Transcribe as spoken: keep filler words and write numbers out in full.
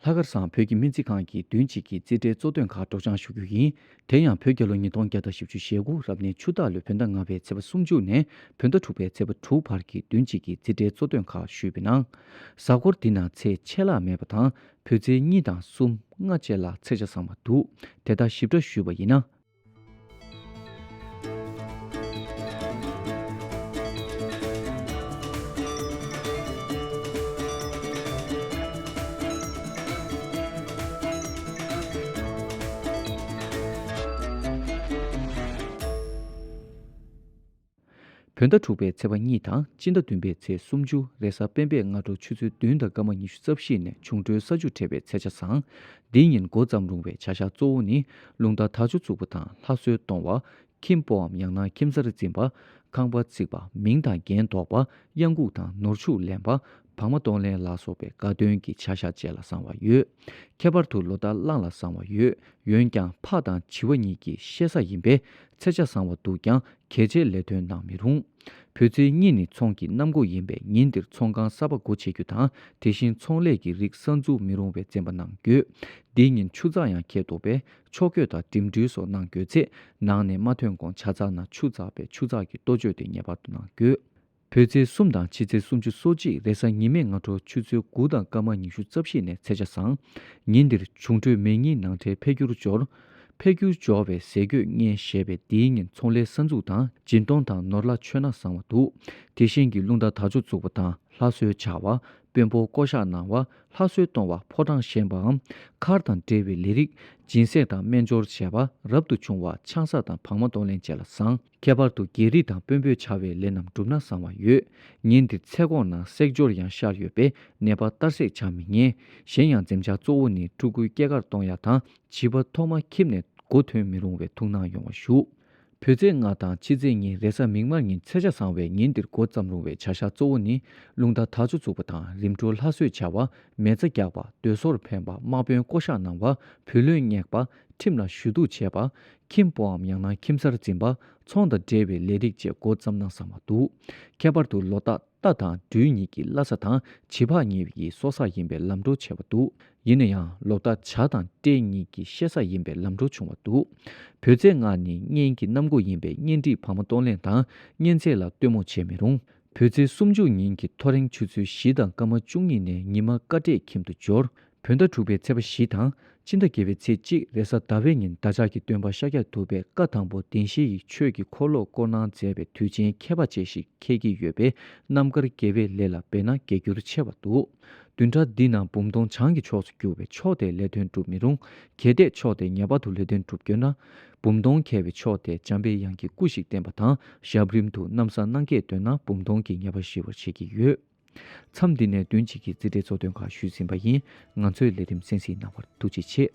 ལྷག་དཀར་བཟང་བོད་ཀྱི་སྨན་རྩིས་ཁང་གི་བདུན་གཅིག་གི་རྩིས་ཁྲའི་གཙོ་དོན་ཁག་སྒྲོག་སྦྱང་ཞུ་རྒྱུ་ཡིན། དེ་ཡང་བོད་རྒྱལ་ལོ་ཉིས་སྟོང་བརྒྱ་དང་བཞི་བཅུ་ཞེ་དགུ་རབ་གནས་ཆུ་སྟག་ལོའི་བོད་ཟླ་ལྔ་པའི་ཚེས་པ་སུམ་ཅུ་ནས་བོད་ཟླ་དྲུག་པའི་ཚེས་པ་དྲུག་བར་གྱི་བདུན་གཅིག་གི་རྩིས་ཁྲའི་གཙོ་དོན་ཁག་ཞུས་པའི་ནང་། གཟའ་འཁོར་འདི་ནང་ཚེས་ཆད་ལྷག་མེད་པ་དང་། བོད་ཚེས་གཉིས་དང་གསུམ་ལྔ་བཅས་ལ་ཚེས་ཆ་བཟང་བ་འདུག་དེ་ལྟར་ཞིབ་ཕྲ་ཞུས་པ་ཡིན་ན། བོད་ཟླ་དྲུག་པའི་ཚེས་པ་གཉིས་དང་སྤྱི་ཟླ་བདུན་པའི་ཚེས་སུམ་ཅུ། རེས་གཟའ་སྤེན་པའི་སྔ་དྲོ་ཆུ་ཚོད་བདུན་དང་སྐར་མ་ཉི་ཤུ་རྩ་བཞི་ནས་འབྱུང་འཕྲོད་ས་ཆུ་འཕྲད་པའི་ཚེས་ཆ་བཟང་། འདིའི་ཉིན་འགོ་བརྩམས་རུང་བའི་བྱ་གཞག་གཙོ་བོ་ནི། རླུང་རྟ་དར་ལྕོག་བཙུགས་པ་དང་ལྷ་གསོལ་གཏོང་བ། ཁྱིམ་སྤོའམ་ཡང་ན་ཁྱིམ་གསར་འཛིན་པ། ཁང་པ་བརྩིགས་པ། མིང་དང་རྒྱན་འདོགས་པ། གཡང་འགུགས་དང་ནོར་ཕྱུགས་ལེན་པ། བག་མ་གཏོང་ལེན་ལ་སོགས་པའི་དགའ་སྟོན་གྱི་བྱ་གཞག་བཅས་ལ་བཟང་བ་ཡོད། ཁྱད་པར་དུ་ལོ་ཟླ་གླང་ལ་བཟང་བ་ཡོད། འོན་ཀྱང་ཕག་དང་བྱི་བ་གཉིས་ཀྱི་བཤད་ས་ཡིན་པས་ཚེས་ཆ་བཟང་བ་འདུག་ཀྱང་གལ་ཆེའི་ལས་དོན་གནང་མི་རུང་། བོད་ཚེས་གཉིས་ནི་ཚོང་གི་གནམ་སྒོ་ཡིན་པས་ཉིན་འདིར་ཚོང་ཁང་གསར་པ་སྒོ་ཕྱེ་རྒྱུ་དང་དེ་བཞིན་ཚོང་ལས་ཀྱི་རིགས་གསར་འཛུགས་མི་རུང་བའི་བཙན་པ་གནང་དགོས། འདིའི་ཉིན་ཆུ་ཚགས་ཡང་ཁེལ་འདུག་པས་ཕྱོགས་བསྐྱོད་དང་འགྲིམ་འགྲུལ་སོགས་གནང་དགོས་ཚེ་ནང་ནས་མ་ཐོན་གོང་ཇ་ཚགས་ནང་ཆུ་ཚགས་པས་ཆུ་ཚགས་ཀྱི་གཏོ་བཅོས་དེ་ངེས་པར་དུ་གནང་དགོས། བོད་ཚེས་གསུམ་དང་ཕྱི་ཚེས་སུམ་ཅུ་སོ་གཅིག་རེས་གཟའ་ཉི་མའི་སྔ་དྲོ་ཆུ་ཚོད་དགུ་དང་སྐར་མ་ཉི་ཤུ་རྩ་བཞི་ནས་ཚེས་ཆ་བཟང་། ཉིན་འདིར་འབྱུང་འཕྲོད་མེ་གཉིས་ནང་འདྲེན་འཕེལ་འགྱུར་འབྱོར། འཕེལ་འགྱུར་འབྱོར་བའི་ཟས་གོས་རྔན་བཞེས་པས་འདིའི་ཉིན་ཚོང་ལས་གསར་འཛུགས་དང་སྦྱིན་གཏོང་དང་ནོར་ལྷ་མཆོད་ན་བཟང་བ་འདུག་དེ་བཞིན་གྱི་རླུང་རྟ་དར་ལྕོག་བཙུགས་པ་དང་ལྷ་གསོལ་བྱ་བ། དཔོན་པོ་བསྐོ་གཞག་གནང་བ། ལྷ་གསོལ་གཏོང་བ། ཕོ་བྲང་བཞེངས་པའམ། མཁར་དང་འབྲེལ་བའི་ལས་རིགས། སྦྱིན་སྲེག་དང་སྨན་སྦྱོར་བྱས་པ། རབ་ཏུ་བྱུང་བ། ཆང་ས་དང་བག་མ་གཏོང་ལེན་བཅས་ལ་བཟང་། ཁྱད་པར་དུ་རྒྱལ་རིགས་དང་དཔོན་པོས་བྱ་བའི་ལས་རྣམས་བསྒྲུབས་ན་བཟང་བ་ཡོད། ཉིན་འདིར་ཚལ་གོང་ནང་བསྲེག་སྦྱོར་ཡང་ཤར་ཡོད་པས་ནད་པ་གཏར་སྲེག་བྱ་མི་ཉན། གཞན་ཡང་འཛེམ་བྱ་གཙོ་བོ་ནི་ཕྲུ་གུའི་སྐྱེས་སྐར་གཏོང་ཡ་དང་བྱིས་པ་ཐོག་མ་ཁྱིམ་ནས་སྒོ་ཐོན་མི་རུང་བའི་ཐུགས་སྣང་ཡོང་བ་ཞུ། བོད་ཚེས་ལྔ་དང་ཕྱི་ཚེས་གཉིས་རེས་གཟའ་མིག་དམར་ཉིན་ཚེས་ཆ་བཟང་བས་ཉིན་འདིར་འགོ་བརྩམས་རུང་བའི་བྱ་གཞག་གཙོ་བོ་ནི། རླུང་རྟ་དར་ལྕོག་བཙུགས་པ་དང་རིམ་གྲོ་ལྷ་གསོལ་བྱ་བ། མེ་བཙའ་རྒྱག་པ། སྡོད་སོར་འཕེན་པ། དམག་དཔོན་བསྐོ་གཞག་གནང་བ། བུ་ལོན་བསྙེགས་པ། ཁྲིམས་ལ་ཞུ་གཏུག་བྱས་པ། ཁྱིམ་སྤོའམ་ཡང་ན་ཁྱིམ་གསར་འཛིན་པ། ཚོང་དང་འབྲེལ་བའི་ལས་རིགས་བཅས་འགོ་བརྩམས་ན་བཟང་བ་འདུག་ཁྱད་པར་དུ་ལོ་རྟགས་རྟ་དང་སྦྲུལ་གཉིས་ཀྱི་བླ་གཟའ་དང་བྱི་ཕག་གཉིས་ཀྱི་སྲོག་གཟའ་ཡིན་པས་ལམ་འགྲོ་ཆེ་བ་འདུག་ཡིན་ན་ཡང་ལོ་རྟགས་བྱ་དང་སྤྲེལ་གཉིས་ཀྱི་བཤད་ས་ཡིན་པས་ལམ་འགྲོ་ཆུང་བ་འདུག་བོད་ཚེས་ལྔ་ནི་གཉེན་གྱི་གནམ་སྒོ་ཡིན་པས་གཉེན་སྒྲིག་བག་མ་གཏོང་ལེན་དང་གཉེན་ཚན་ལ་སྟོན་མོ་བྱེད་མི་རུང་། བོད་ཚེས་སུམ་ཅུ་ཉིན་གྱི་ཐོ་རེངས་ཆུ་ཚོད་བཞི་དང་སྐར་མ་བཅུ་གཉིས་ནས་ཉི་མ་སྐར་འབྲས་ཁྱིམ་དུ་འབྱོར། བོད་ཟླ་དྲུག་པའི་ཚེས་པ་བཞི་དང་། སྤྱི་ཟླ་བརྒྱད་པའི་ཚེས་གཅིག་རེས་གཟའ་ཟླ་བའི་ཉིན་བདག་ཅག་གི་སྟོན་པ་ཤཱཀྱ་ཐུབ་པས་བཀའ་དང་པོ་བདེན་བཞི་ཡི་ཆོས་ཀྱི་འཁོར་ལོ་བསྐོར་གནང་མཛད་པའི་དུས་ཆེན་ཁྱད་པར་ཅན་ཞིག་འཁེལ་གྱི་ཡོད་པས་རྣམ་དཀར་དགེ་བའི་ལས་ལ་འབད་ན་དགེ་འགྱུར་ཆེ་བ་འདུག་བདུན་ཕྲག་འདི་ནང་འབུམ་སྡོང་བྱང་གི་ཕྱོགས་སུ་རྒྱུ་བའི་ཕྱོགས་དེར་ལས་དོན་སྒྲུབ་མི་རུང་། གལ་ཏེ་ཕྱོགས་དེར་ངེས་པར་དུ་ལས་དོན་སྒྲུབ་དགོས་ན། འབུམ་སྡོང་འཁེལ་བའི་ཕྱོགས་དེར་འཇམ་པའི་དབྱངས་ཀྱི་སྐུ་ཞིག་བསྟན་པ་དང་ཞབས་རིམ་དུ་ནམ་བཟའ་གནང་སྐྱེས་འདོན་ན་འབུམ་སྡོང་གི་ངེས་པ་ཞི་བར་བྱེད་ཀྱི་ཡོད། མཚམས་འདི་ནས་བདུན་གཅིག་གི་རྩིས་ཁྲའི་གཙོ་དོན་ཁག་ཞུས་ཟིན་པ་ཡིན། ང་ཚོའི་ལས་རིམ་གསན་གཟིགས་གནང་བར་ཐུགས་རྗེ་ཆེ།